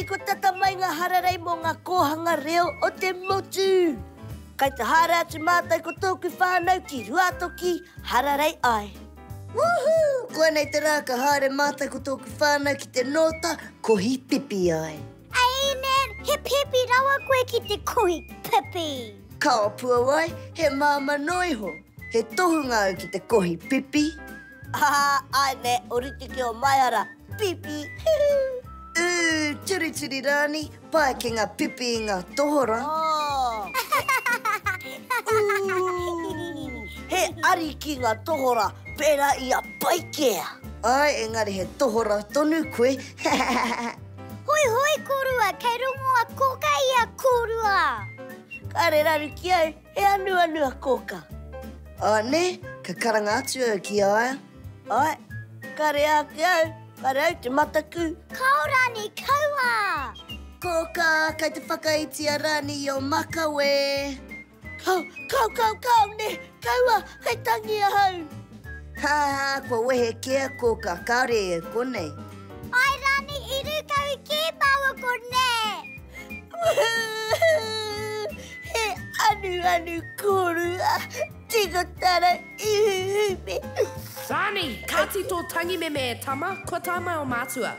Kua tata mai ngā hararei mō ngā kōhanga reo o te motu! Kai te haere atu mātou ko tōku whānau ki Ruatoki hararei ai. Woohoo! Koinei te rā ka haere mātou ko tōku whānau ki te nōta kohi pipi ai. Ai Nan, he pipi rawa koe ki te kohi pipi! Kao puawai, he māmā noa iho. He tohunga au ki te kohi pipi. Ā, āe nē, orite ki o Maihara, pipi, hihi. Ū, turituri rāni, pae ki ngā pipi i ngā tohora. Ū, he ariki ngā tohora, pērā i a Paikea. Āe, engari he tohora tonu koe, hahaha. Hoi hoi korua, kei rongo a Koka i a korua. Kāre raru ki au, He anuanu a Kōka. Ā, nē, ka karanga atu au ki a ia. Āe, kare ake au, kare au te mataku. Kao rānei, kaua! Kōka, kei te whakaiti a Rani i ō makawe. Kao, kao, kao, kao, nē, kaua, kei tangi ahau. Ha, ha, kua wehe kē a Kōka, kāore ia i konei. Āe rānei, i rūkahu kē māua ko nē. He anuanu kōrua, tino tara ihuihui me. Rani, kāti tō tangi meme e tama, kua tae mai o mātua.